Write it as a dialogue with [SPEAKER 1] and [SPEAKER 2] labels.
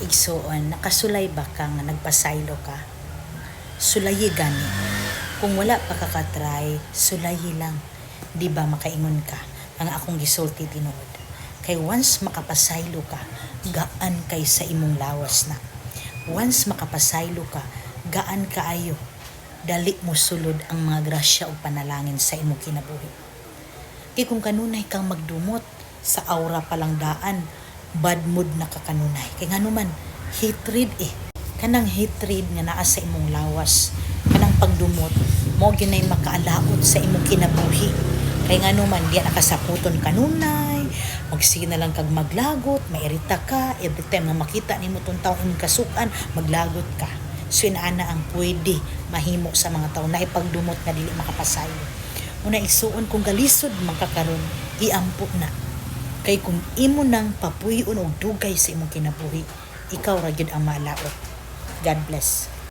[SPEAKER 1] Igsuon, nakasulay ba ka nga nagpasaylo ka? Sulayi gani. Kung wala pa ka ka-try, sulayi lang. Di ba makaingon ka ang akong gisulti tinuod? Kay once makapasaylo ka, gaan kay sa imong lawas na. Once makapasaylo ka, gaan kaayo. Dali mo sulod ang mga grasya ug panalangin sa imong kinabuhi. Kay kung kanunay kang magdumot, sa aura pa lang daan, bad mood na ka kanunay. Kay ngano man, hatred eh. Kanang hatred nga naa sa imong lawas, kanang pagdumot, mao gyud nay makaalaot sa imong kinabuhi. Kay ngano man, di na kasaputon kanunay, magsige na lang kag maglagot, mairita ka, every time nga makita nimo tong tawo imong kasukan, maglagot ka. So inaana ang pwede mahimo sa mga tao na ipagdumot nga dili makapasaylo. Una, igsuon, kung galisod man ka karon, iampo na. Kay kung imo nang papuy-on og dugay sa imong kinabuhi, ikaw ra gyud ang malaot. God bless.